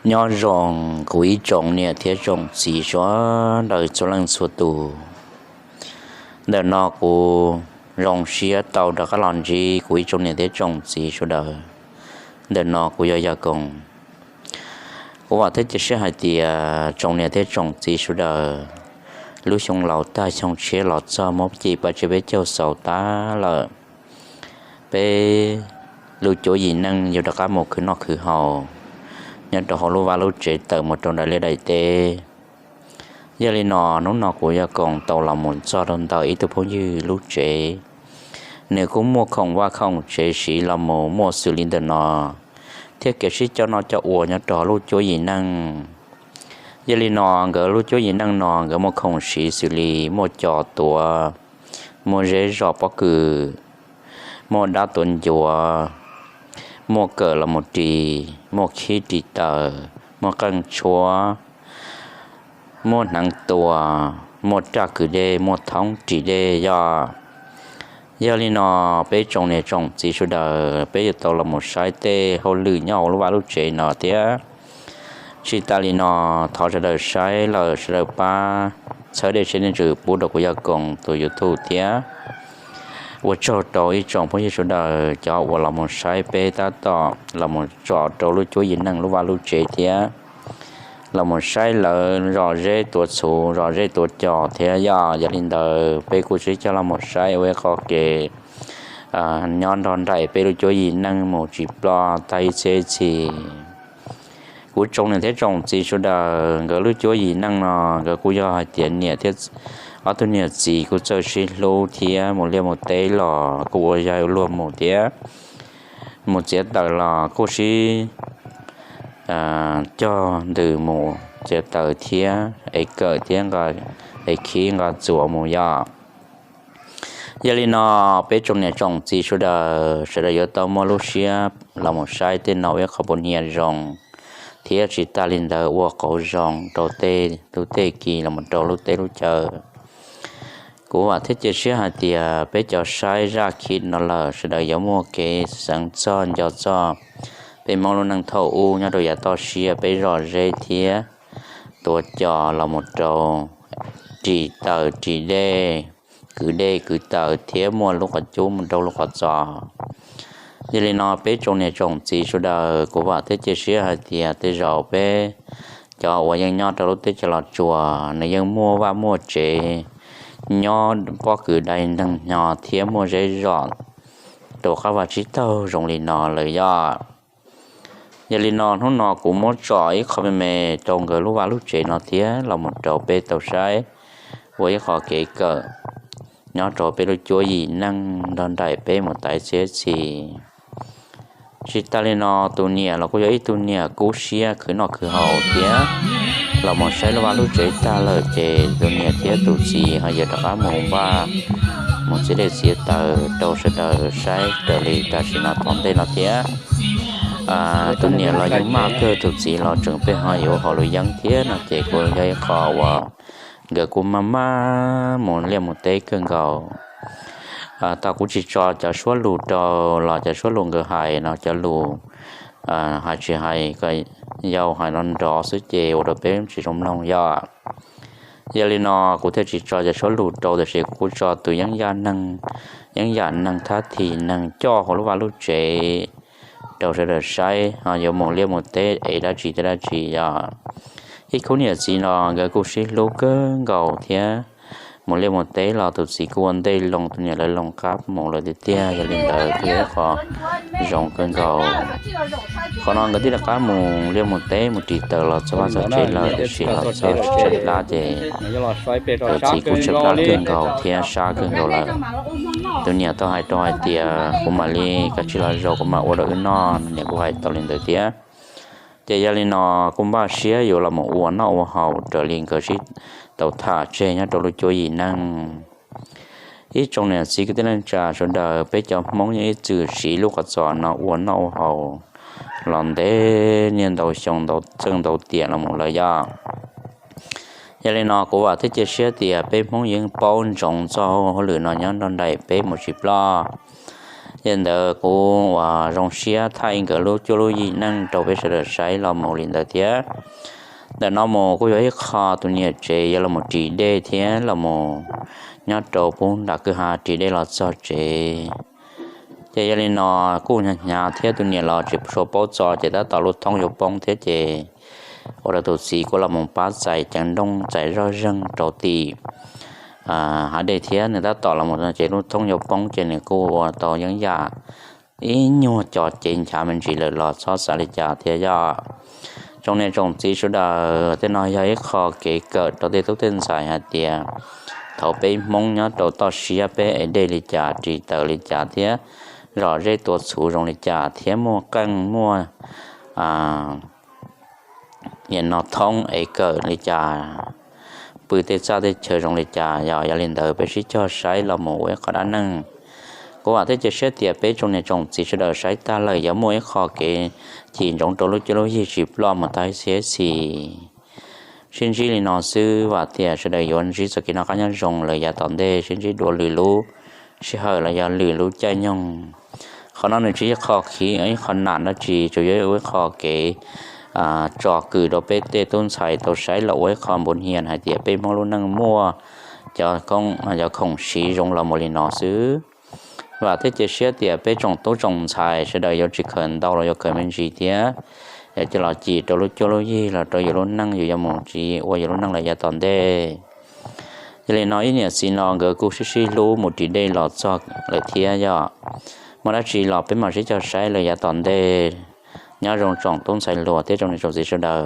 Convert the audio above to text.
Nyob zoo kuv ib tsoom niam thiab tsoom txiv sawv daws txhua leej txhua tus. Ntawm no kuv zoo siab tau rov qab los ntsib kuv ib tsoom niam thiab tsoom txiv sawv daws. Ntawm no kuv yog Yaj Koom. Kuv vam thiab cia siab hais tias tsoom niam thiab tsoom txiv sawv daws, lub xyoo laus tag xyoo tshiab los txog, Hmoob ci paj tsev peb caug xaus tag lawm, peb lub cuab yim neej yuav rov qab mus khwv noj khwv haus nyob rau hauv lub vaj lub tsev tawm mus rau nram liaj daim teb. Yog li no hnub no kuv Yaj Koom tau los mus txog rau ntawm ib tug phooj ywg lub tsev. Nws kuj muaj khoom vaj khoom tsev siv los mus muaj xws li ntawm no, thiab kev sib coj noj coj ua nyob rau lub cuab yim neej. Yog li no nkawd lub cuab yim neej no nkawd muaj khoom siv xws li muaj cos tuav, muaj zeb zos pob kws, muaj dab tuav ncuav, muaj kawm los mus ris, muaj khib ris taws, muaj qeej tshuab, muaj hneev tua, muaj raj kwv dej, muaj thoob ris dej yog. Yog li no peb tsoom niam tsoom txiv sawv daws peb yuav tau los mus saib tej hauj lwm nyob hauv lub vaj lub tsev no thiab. Tsis tas li no, thov sawv daws saib lawm sawv daws pab txhawb dej siab dej ntsws pub rau kuv Yaj Koom tus YouTube thiab. Ua tsaug rau ib tsoom phooj ywg sawv daws cov uas los mus saib peb tab tom los mus tsom rau lub cuab yim neej lub vaj lub tsev thiab, los mus saib lawv zom zeb tuav txhuv zom zeb tuav cos thiab yog. Yog li ntawd peb kuj sib coj los mus saib ua ib qho kev nyob nrog nraim peb lub cuab yim neej mus tsis ploj tag ib txhiab ib txhis. Kuv tsoom niam thiab tsoom txiv sawv daws nkawd lub cuab yim neej no nkawd kuj yog hais tias niam thiab ob tug niam txiv kuj txawj sib hlub thiab mus liaj mus teb los kuj ua yog luag mus thiab, mus txiav taws los kuj sib cog ntws mus txiav taws thiab es kawm thiab es khib nqa txuas mus yog. Yog li no peb tsoom niam tsoom txiv sawv daws sawv daws yuav tau muaj lub siab los mus saib tej no ua ib qho puas nyiam zoo, thiab tsis tas li ntawd ua qauv zoo rau tej lub teb kis los mus rau lub teb lub chaw. Kuv vam thiab cia siab hais tias peb cov saib zaj khib no lawm sawv daws yuav muaj kev xeev txog nco txog peb Hmoob lub neej thaum ub nyob rau yav toj siab peb zom zeb thiab tuav cos los mus rau ris taws ris dej, kwv dej kwv taws thiab muaj lub qhov cub mus rau lub qhov txos. Yog li no peb tsoom niam tsoom txiv sawv daws kuv vam thiab cia siab hais tias tej zaum peb cov uas yeej nyob rau lub teb chaws Los Tsuas nws yeej muaj vaj muaj tsev, nyob pob kws dai neeg nyo thiab muaj zeb zos rau qab vaj tsib taug zoo li no lawm yog. Yog li no hnub no kuv muab tsom ib qho me me rau nkawd lub vaj lub tsev no thiab los mus rau peb tau saib ua ib qho kev kawm nyob rau peb lub cuab yim neej nrog nraim peb mus tas ib txhiab txhis. Tsis tas li no tus niam los kuj yog ib tug niam kub siab khwv noj khwv haus thiab, los mus saib lub vaj lub tsev tag lawm ces tus niam thiab tus txiv ho yuav rov qab mus npaj mus txiav dej txiav taws rau sawv daws saib raws li tam sim no tom ntej no thiab. Tus niam los yeej maj kawg, tus txiv los tseem pheej ho yuav ua hauj lwm yeeb thiab no ces kuj yog ib qho uas nkawd kuj maj maj mus liaj mus teb kawg nkaus. Tau kuv tsis tso cov suab lus rau los cov suab lus nkawd hais no cov lus hais tsis hais kom yau hais no nrov xwb ces ua rau peb tsis zoo mloog yog. Yog li no kuv thiaj tsis tso cov suab lus rau, tab sis kuv kuj tso tus yeeb yam neeg, yeeb yam neeg thab thim neeg coj hauv lub vaj lub tsev rau sawv daws saib ho yuav mus liaj mus teb es dab tsi thiab dab tsi yog. Ib khub niam txiv no nkawd kuj sib hlub kawg nkaus thiab, mus liaj mus teb los tus txiv kuj ua ntej loo, tus niam lawv loo qab mus lawm tiag tiag. Yog li ntawd kuj yog ib qho zoo kawg nkaus. Qhov no nkawd twb rov qab mus liaj mus teb mus ris taws los txog vaj txog tsev lawm, tiam sis los txog tsev lab ces tus txiv kuj tshaib plab kawg nkaus thiab sab kawg nkaus lawm. Tus niam tau hais rau hais tias kuv mam li kav tsij los zaum kuv mam ua rau wb noj, niam kuj hais tau li ntawd thiab. Ces yog li no kuj npaj siab yuav los mus ua noj ua haus raws li nkawd sib tau tham tseg nyob rau lub cuab yim neej. Ib tsoom niam txiv kwv tij neej tsa sawv daws, peb cov Hmoob yeej ib txwm siv lub qhov txos no ua noj ua haus los ntev niaj ntau xyoo ntau txeej ntau tiam los mus lawm yog. Yog li no kuv vam thiab cia siab tias peb Hmoob yeej paub ntsoov txog hauj lwm no nyob nrog nraim peb mus tsis ploj. Yog li ntawd kuv uas zoo siab thaij nkawd lub cuab lub yig neej rau peb sawv daws saib los mus li ntawd thiab. Ntawm no mus kuj yog ib qho tus niam tsev yuav los mus ris dej thiab los mus nyob rau pub nram kwj ha ris dej los txog tsev. Ces yog li no kuj hnyav hnyav thiab tus niam los tsis tshua paub txo ces tab tom lub thoob yuav poob thiab ces ua rau tus txiv kuj los mus pab txais ceev nrooj txais zoj zeeg rau tim hav dej thiab nws tab tom los mus ces lub thoob yuav poob ces nws kuj ua tau yeeb yam ib nyuag co cev nchav me ntsis lawm los txhob xav li cas thiab yog tsoom niam tsoom txiv sawv daws, tej no yog ib qho kev kawm rau tej tub tej ntxhais hais tias thaum peb Hmoob nyob rau toj siab peb ev dej li cas ris taws li cas thiab zom zeb tuav txhuv zoo li cas thiab muaj qeej muaj nim no thoob ev kawm li cas, pw tej txaj tej chaw zoo li cas. Yog yog li ntawd peb sib cog saib los mus ua ib qho dab neeg. Kuv vam thiab cia siab tias peb tsoom niam tsoom txiv sawv daws saib tag lawm yuav muaj ib qho kev chim ntsoov rau lub cuab lub yig tsis ploj mus tag ib txhis ib txhis. Sib ntsib li no xwb, vam tias sawv daws yuav ntsib txoj kev noj qab nyob zoo lawm yav tom ntej, sib ntsib dua lwm lub sij hawm los yog lwm lub caij nyoog. Qhov no nws tsis yog qho khiv ib qho nam dab tsi, tsuas yog ua ib qho kev tsom kwm rau peb tej tub ntxhais tau saib los ua ib qho npuv hnia hais tias peb Hmoob lub neej muaj cov khoom siv zoo los mus li no xwb. Vam thiab cia siab tias peb tsoom tub tsoom ntxhais sawv daws yuav tsis khaws ntau los yuav khaws me ntsis thiab, yuav coj los cim rau lub cuab lub yig los rau yus lub neej yus yuav mus tsiv ua yus lub neej lawm yav tom ntej. Yog li no ib niam txiv no nkawd kuj sib sib hlub mus ris dej los txog lawm thiab yog muaj dab tsi los peb mam sib cog saib lawm yav tom ntej. Nyob zoo tsoom tub ntxhais hluas thiab tsoom niam tsoom txiv sawv daws.